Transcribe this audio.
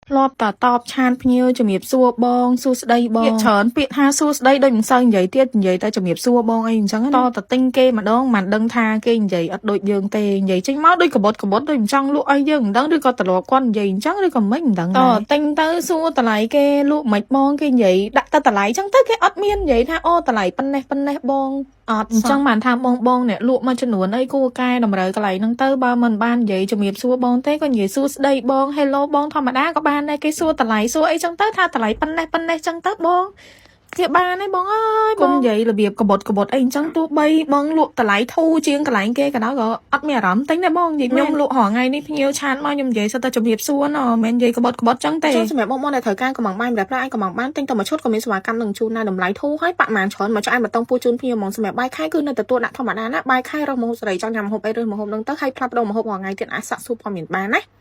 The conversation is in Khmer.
ធ្លាប់តែតប chat ភ្ញៀវជំរាបសួរបងសួស្ដីបងច្រើនពាក្យថាសួស្ដីដូចមិនសូវនិយាយទៀតនិយាយតែជំរាបសួរបងអីអញ្ចឹងតតែទិញគេម្ដងមិនដឹងថាគេនិយាយអត់ដូចយើងទេនិយាយចេញមកដូចកបត់កបត់ដូចមិនចង់លក់អីយើងមិនដឹងឬក៏ត្រឡប់គាត់និយាយអញ្ចឹងឬក៏មិនមិនដឹងតទិញទៅសួរតម្លៃគេលក់មិនបងគេនិយាយដាក់តែតម្លៃអញ្ចឹងទៅគេអត់មាននិយាយថាអូតម្លៃប៉ុណ្ណេះប៉ុណ្ណេះបងអត់អញ្ចឹងបានថាបងបងអ្នកលក់មួយចំនួនអីគួរកែតម្រូវកន្លែងហ្នឹងទៅបើមិនបាននិយាយជំរាបសួរបងទេក៏និយាយសួស្ដីបង Hello បងធម្មតាក៏បានដែរគេសួរតម្លៃសួរអីចឹងទៅថាតម្លៃប៉ុណ្ណេះប៉ុណ្ណេះចឹងទៅបងគេបានហើយបងអើយកុំនិយាយរបៀបកបត់កបត់អីអញ្ចឹងទោះបីបងលក់តម្លៃធូរជាងកន្លែងគេក៏ដោយក៏អត់មានអារម្មណ៍ទិញដែរបងនិយាយខ្ញុំលក់រាល់ថ្ងៃនេះភ្ញៀវ chat មកខ្ញុំនិយាយសិតតែជំរាបសួរណមិនមែននិយាយកបត់កបត់ចឹងទេ ចឹងសម្រាប់បងប្អូនដែលត្រូវការកំងបាយម្រះប្រាក់អាចកំងបានទិញទៅមួយឈុតក៏មានសេវាកម្មនឹងជូនដែរតម្លៃធូរហើយប៉ាក់ម៉ានច្រើនមកឆ្អែតមកតង់ពូជូនភ្ញៀវហ្មងសម្រាប់បាយខែគឺនៅទទួលដាក់ធម្មតាណាបាយខែរស់មហូបសេរីចង់ញ៉ាំម្ហូបអីរើសម្ហូបហ្នឹងទៅហើយផ្លាស់ប្ដូរម្ហូបរាល់ថ្ងៃទៀតអាចសាក់សួរព័ត៌មានបានណា។